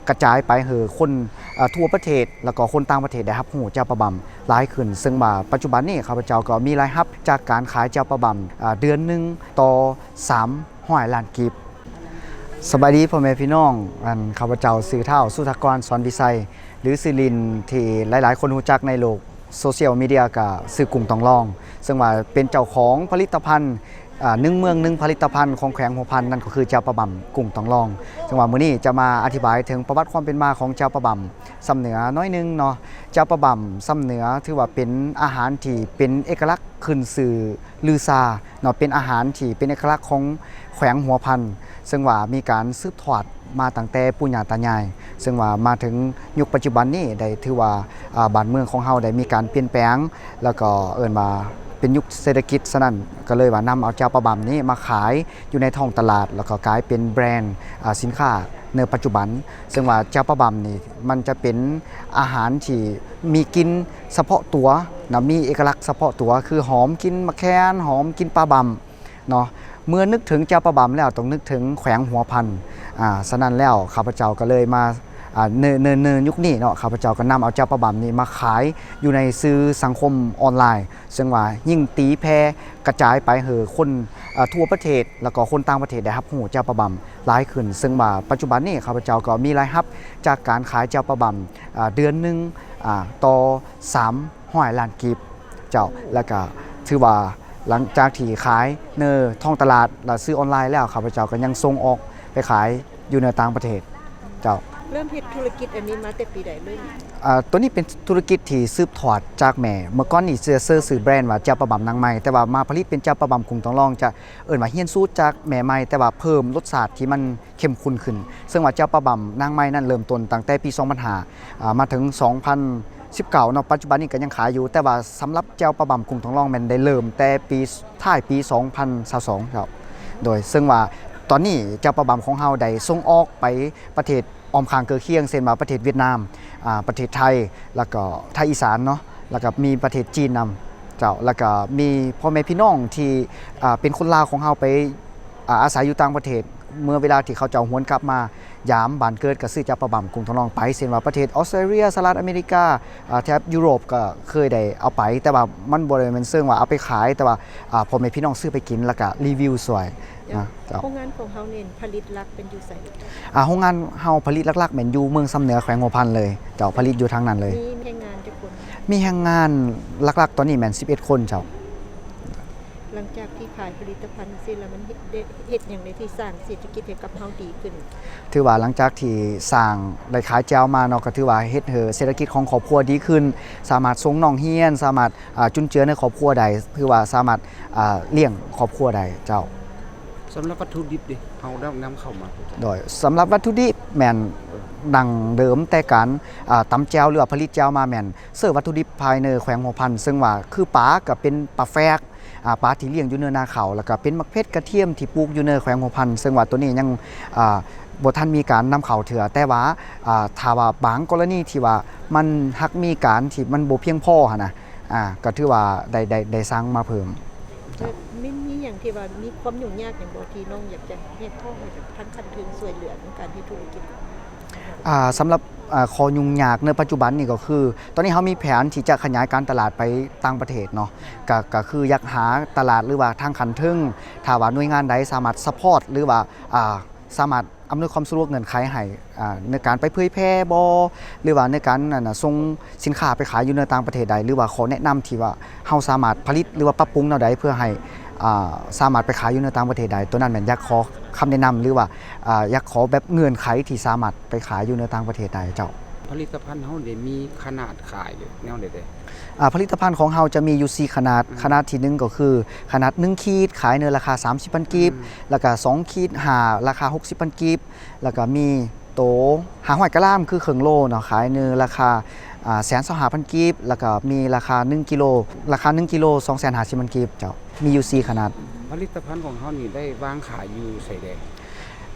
ກະຈາຍໄປໃຫ້ຄົນ ເອີ ທົ່ວປະເທດ ແລ້ວກໍຄົນຕ່າງປະເທດໄດ້ຮັບຮູ້ແຈ່ວປາບຳຫຼາຍຂຶ້ນ. ເຊິ່ງວ່າປັດຈຸບັນນີ້ ຂ້າພະເຈົ້າກໍມີລາຍຮັບຈາກການຂາຍແຈ່ວປາບຳ ເອີ ເດືອນໜຶ່ງຕໍ່ສາມຮ້ອຍລ້ານກີບ. ສະບາຍດີພໍ່ແມ່ພີ່ນ້ອງ, ອັນ ຂ້າພະເຈົ້າຊື່ທ້າວ ສຸທາກອນ ສອນວິໄຊ ຫຼື ຊື່ຫຼິ້ນທີ່ຫຼາຍໆຄົນຮູ້ຈັກໃນໂລກໂຊຊຽວມີເດຍ ກໍຊື່ກຸ້ງຕອງລອງ, ເຊິ່ງວ່າເປັນເຈົ້າຂອງຜະລິດຕະພັນ ອາ ໜຶ່ງເມືອງໜຶ່ງຜະລິດຕະພັນຂອງແຂວງຫົວພັນ, ນັ້ນກໍຄືແຈ່ວປາບຳກຸ້ງຕອງລອງ. ເຊິ່ງວ່າມື້ນີ້ຈະມາອະທິບາຍເຖິງປະຫວັດຄວາມເປັນມາຂອງແຈ່ວປາບຳຊຳເໜືອໜ້ອຍໜຶ່ງເນາະ. ແຈ່ວປາບຳຊຳເໜືອຖືວ່າເປັນອາຫານທີ່ເປັນເອກະລັກຂຶ້ນຊື່ລືຊາເນາະ, ເປັນອາຫານທີ່ເປັນເອກະລັກຂອງແຂວງຫົວພັນ, ເຊິ່ງວ່າມີການສືບທອດມາຕັ້ງແຕ່ປູ່ຍ່າຕາຍາຍ, ເຊິ່ງວ່າມາເຖິງຍຸກປັດຈຸບັນນີ້ໄດ້ຖືວ່າ ອາ ບ້ານເມືອງຂອງເຮົາໄດ້ມີການປ່ຽນແປງ ແລ້ວກໍເອີ້ນວ່າເປັນຍຸກເສດຖະກິດ, ສະນັ້ນກໍເລີຍວ່ານຳເອົາແຈ່ວປາບຳນີ້ມາຂາຍຢູ່ໃນທ້ອງຕະຫຼາດ ແລ້ວກໍກາຍເປັນແບຣນ ອາ ສິນຄ້າໃນປັດຈຸບັນ. ເຊິ່ງວ່າແຈ່ວປາບຳນີ້ມັນຈະເປັນອາຫານທີ່ມີກິ່ນສະເພາະຕົວນະ, ມີເອກະລັກສະເພາະຕົວ ຄືຫອມກິ່ນໝາກແຄນ ຫອມກິ່ນປາບຳເນາະ. ເມື່ອນຶກເຖິງແຈ່ວປາບຳແລ້ວ ຕ້ອງນຶກເຖິງແຂວງຫົວພັນ. ອາ ສະນັ້ນແລ້ວ ຂ້າພະເຈົ້າກໍເລີຍມາ ອາ ໃນ ໃນ ໃນຍຸກນີ້ເນາະ, ຂ້າພະເຈົ້າກໍນຳເອົາແຈ່ວປາບຳນີ້ມາຂາຍຢູ່ໃນສື່ສັງຄົມອອນລາຍ, ເຊິ່ງວ່າຍິ່ງຕີແຜ່ກະຈາຍໄປໃຫ້ຄົນ ເອີ ທົ່ວປະເທດ ແລ້ວກໍຄົນຕ່າງປະເທດໄດ້ຮັບຮູ້ແຈ່ວປາບຳຫຼາຍຂຶ້ນ. ເຊິ່ງວ່າປັດຈຸບັນນີ້ ຂ້າພະເຈົ້າກໍມີລາຍຮັບຈາກການຂາຍແຈ່ວປາບຳ ອາ ເດືອນໜຶ່ງ ອາ ຕໍ່ສາມຮ້ອຍລ້ານກີບເຈົ້າ. ແລ້ວກໍຖືວ່າຫຼັງຈາກທີ່ຂາຍໃນທ້ອງຕະຫຼາດ ແລະ ສື່ອອນລາຍແລ້ວ, ຂ້າພະເຈົ້າກໍຍັງສົ່ງອອກໄປຂາຍ ຢູ່ໃນຕ່າງປະເທດເຈົ້າ. ເລີ່ມເຮັດທຸລະກິດອັນນີ້ມາແຕ່ປີໃດເລີຍ? ອາ ໂຕນີ້ເປັນທຸລະກິດທີ່ສືບທອດຈາກແມ່. ເມື່ອກ່ອນນີ້ຈະເຊີຊື່ແບຣນວ່າແຈ່ວປາບຳນາງໄມ້, ແຕ່ວ່າມາຜະລິດເປັນແຈ່ວປາບຳກຸ້ງຕອງລອງ ຈະເອີ້ນວ່າຮຽນສູດຈາກແມ່ໃໝ່, ແຕ່ວ່າເພີ່ມລົດຊາດທີ່ມັນເຂັ້ມຂຸ້ນຂຶ້ນ. ເຊິ່ງວ່າແຈ່ວປາບຳນາງໄມ້ນັ້ນເລີ່ມຕົ້ນຕັ້ງແຕ່ປີສອງພັນຫ້າ ອາ ມາເຖິງສອງພັນສິບເກົ້າເນາະ, ປັດຈຸບັນນີ້ກໍຍັງຂາຍຢູ່, ແຕ່ວ່າສຳລັບແຈ່ວປາບຳກຸ້ງຕອງລອງແມ່ນໄດ້ເລີ່ມແຕ່ປີ ທ້າຍປີສອງພັນຊາວສອງເຈົ້າ. ໂດຍ ເຊິ່ງວ່າຕອນນີ້ແຈ່ວປາບຳຂອງເຮົາໄດ້ສົ່ງອອກໄປປະເທດອ້ອມຂ້າງເກື້ອຄຽງ ເຊັ່ນວ່າປະເທດຫວຽດນາມ, ອາ ປະເທດໄທ ແລ້ວກໍໄທອີສານເນາະ, ແລ້ວກໍມີປະເທດຈີນນຳເຈົ້າ. ແລ້ວກໍມີພໍ່ແມ່ພີ່ນ້ອງທີ່ ອາ ເປັນຄົນລາວຂອງເຮົາໄປ ອາ ອາໄສຢູ່ຕ່າງປະເທດ, ເມື່ອເວລາທີ່ເຂົາເຈົ້າຫວນກັບມາ ຢາມບ້ານເກີດກໍຊື້ແຈ່ວປາບຳກຸ້ງທອງຫຼອງໄປ, ເຊັ່ນວ່າປະເທດອອສເຕຣເລຍ, ສະຫະລັດອາເມລິກາ, ອາ ແຖບຢູໂຣບກໍເຄີຍໄດ້ເອົາໄປ, ແຕ່ວ່າມັນບໍ່ໄດ້ແມ່ນເຊີງວ່າເອົາໄປຂາຍ, ແຕ່ວ່າ ອາ ພໍ່ແມ່ພີ່ນ້ອງຊື້ໄປກິນ ແລ້ວກໍຣີວິວຊ່ວຍນະເຈົ້າ. ໂຮງງານຂອງເຮົານີ້ຜະລິດຫຼັກເປັນຢູ່ໃສ? ອາ ໂຮງງານເຮົາຜະລິດຫຼັກໆແມ່ນຢູ່ເມືອງຊຳເໜືອ ແຂວງຫົວພັນເລີຍເຈົ້າ, ຜະລິດຢູ່ທາງນັ້ນເລີຍ. ມີແຮງງານຈັກຄົນ? ມີແຮງງານຫຼັກໆຕອນນີ້ແມ່ນສິບເອັດຄົນເຈົ້າ. ຫຼັງຈາກທີ່ຂາຍຜະລິດຕະພັນຊີ້ແລ້ວ ມັນເຮັດ ເຮັດຫຍັງໄດ້ທີ່ສ້າງເສດຖະກິດໃຫ້ກັບເຮົາດີຂຶ້ນ? ຖືວ່າຫຼັງຈາກທີ່ສ້າງ ໄດ້ຂາຍແຈ່ວມາເນາະ, ກໍຖືວ່າເຮັດໃຫ້ເສດຖະກິດຂອງຄອບຄົວດີຂຶ້ນ, ສາມາດສົ່ງນ້ອງຮຽນ, ສາມາດ ອາ ຈຸນເຈືອໃນຄອບຄົວໄດ້, ຖືວ່າສາມາດ ອາ ລ້ຽງຄອບຄົວໄດ້ເຈົ້າ. ສຳລັບວັດຖຸດິບເດ ເຮົານຳເຂົ້າມາ? ໂດຍ ສຳລັບວັດຖຸດິບແມ່ນ ເອີ ດັ້ງເດີມແຕ່ການ ອາ ຕຳແຈ່ວ ຫຼືວ່າຜະລິດແຈ່ວມາແມ່ນ ເຊິ່ງວັດຖຸດິບພາຍໃນແຂວງຫົວພັນ, ເຊິ່ງວ່າຄືປາກໍເປັນປາແຟກ, ອາ ປາທີ່ລ້ຽງຢູ່ເນີນາເຂົ້າ, ແລ້ວກໍເປັນໝາກເຜັດກະທຽມທີ່ປູກຢູ່ໃນແຂວງຫົວພັນ, ເຊິ່ງວ່າໂຕນີ້ຍັງ ອາ ບໍ່ທັນມີການນຳເຂົ້າເທື່ອ, ແຕ່ວ່າ ອາ ຖ້າວ່າບາງກໍລະນີທີ່ວ່າມັນຫາກມີການທີ່ມັນບໍ່ພຽງພໍຫັ້ນນະ, ອາ ກໍຖືວ່າໄດ້ ໄດ້ ໄດ້ສັ່ງມາເພີ່ມ. ແລ້ວມີ ມີຫຍັງທີ່ວ່າມີຄວາມຫຍຸ້ງຍາກຫຍັງບໍ່ ທີ່ນ້ອງຢາກຈະຮຽກຮ້ອງໃຫ້ກັບທາງຂັ້ນເທິງຊ່ວຍເຫຼືອໃນການເຮັດທຸລະກິດ? ອາ ສຳລັບ ອາ ຂໍ້ຫຍຸ້ງຍາກໃນປັດຈຸບັນນີ້ກໍຄື ຕອນນີ້ເຮົາມີແຜນທີ່ຈະຂະຫຍາຍການຕະຫຼາດໄປຕ່າງປະເທດເນາະ, ກໍ ກໍຄືຢາກຫາຕະຫຼາດ ຫຼືວ່າທາງຂັ້ນເທິງ ຖ້າວ່າໜ່ວຍງານໃດສາມາດຊັບພອດ ຫຼືວ່າ ອາ ສາມາດອຳນວຍຄວາມສະດວກເງື່ອນໄຂໃຫ້ ອາ ໃນການໄປເຜີຍແຜ່ບໍ ຫຼືວ່າໃນການ ອັນນະ ສົ່ງສິນຄ້າໄປຂາຍຢູ່ໃນຕ່າງປະເທດໃດ ຫຼືວ່າຂໍ້ແນະນຳທີ່ວ່າເຮົາສາມາດຜະລິດ ຫຼືວ່າປັບປຸງແນວໃດເພື່ອໃຫ້ ອາ ສາມາດໄປຂາຍຢູ່ໃນຕ່າງປະເທດໄດ້, ໂຕນັ້ນແມ່ນຢາກຂໍຄຳແນະນຳ ຫຼືວ່າ ອາ ຢາກຂໍແບບເງື່ອນໄຂທີ່ສາມາດໄປຂາຍຢູ່ໃນຕ່າງປະເທດໄດ້ເຈົ້າ. ຜະລິດຕະພັນເຮົານີ້ມີຂະໜາດຂາຍແນວໃດແດ່? ອາ ຜະລິດຕະພັນຂອງເຮົາຈະມີຢູ່ສີ່ຂະໜາດ, ອືມ ຂະໜາດທີໜຶ່ງກໍຄືຂະໜາດໜຶ່ງຂີດ ຂາຍໃນລາຄາສາມສິບພັນກີບ, ອືມ ແລ້ວກໍສອງຂີດຫ້າ ລາຄາຫົກສິບພັນກີບ, ແລ້ວກໍມີໂຕຫ້າຮ້ອຍກຣາມ ຄືເຄິ່ງໂລເນາະ, ຂາຍໃນລາຄາ ອາ ແສນຊາວຫ້າພັນກີບ, ແລ້ວກໍມີລາຄາໜຶ່ງກິໂລ, ລາຄາໜຶ່ງກິໂລ ສອງແສນຫ້າສິບພັນກີບເຈົ້າ. ມີຢູ່ສີ່ຂະໜາດ. ຜະລິດຕະພັນຂອງເຮົານີ້ໄດ້ວາງຂາຍຢູ່ໃສແດ່?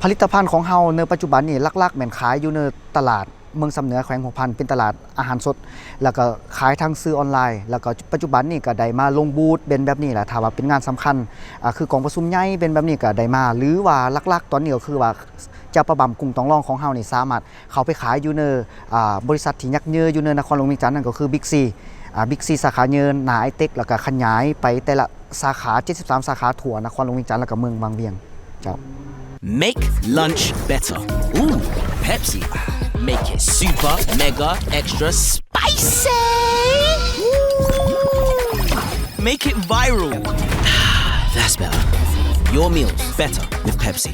ຜະລິດຕະພັນຂອງເຮົາໃນປັດຈຸບັນນີ້ ຫຼັກໆແມ່ນຂາຍຢູ່ໃນຕະຫຼາດ ເມືອງຊຳເໜືອ ແຂວງຫົວພັນ ເປັນຕະຫຼາດອາຫານສົດ ແລ້ວກໍຂາຍທາງສື່ອອນລາຍ ແລ້ວກໍປັດຈຸບັນນີ້ກໍໄດ້ມາລົງບູດເປັນແບບນີ້ແຫຼະ. ຖ້າວ່າເປັນງານສຳຄັນ ອ່າ ຄືກອງປະຊຸມໃຫຍ່ເປັນແບບນີ້ ກໍໄດ້ມາ ຫຼືວ່າຫຼັກໆຕອນນີ້ກໍຄືວ່າ ເຈົ້າປາບຳກຸ້ງຕອງລອງຂອງເຮົານີ້ສາມາດເຂົ້າໄປຂາຍຢູ່ໃນ ອ່າ ບໍລິສັດທີ່ຍັກເຍີຢູ່ໃນນະຄອນຫຼວງວຽງຈັນ ນັ້ນກໍຄື Big C ອ່າ Big C ສາຂາເຍີໜ້າໄອເຕັກ ແລ້ວກໍຂະຫຍາຍໄປແຕ່ລະ ສາຂາ ເຈັດສິບສາມ ສາຂາທົ່ວນະຄອນຫຼວງວຽງຈັນ ແລ້ວກໍເມືອງວັງວຽງ ເຈົ້າ. Make lunch better. Ooh, Pepsi. Make it super, mega, extra spicy. Make it viral. That's better. Your meals better with Pepsi.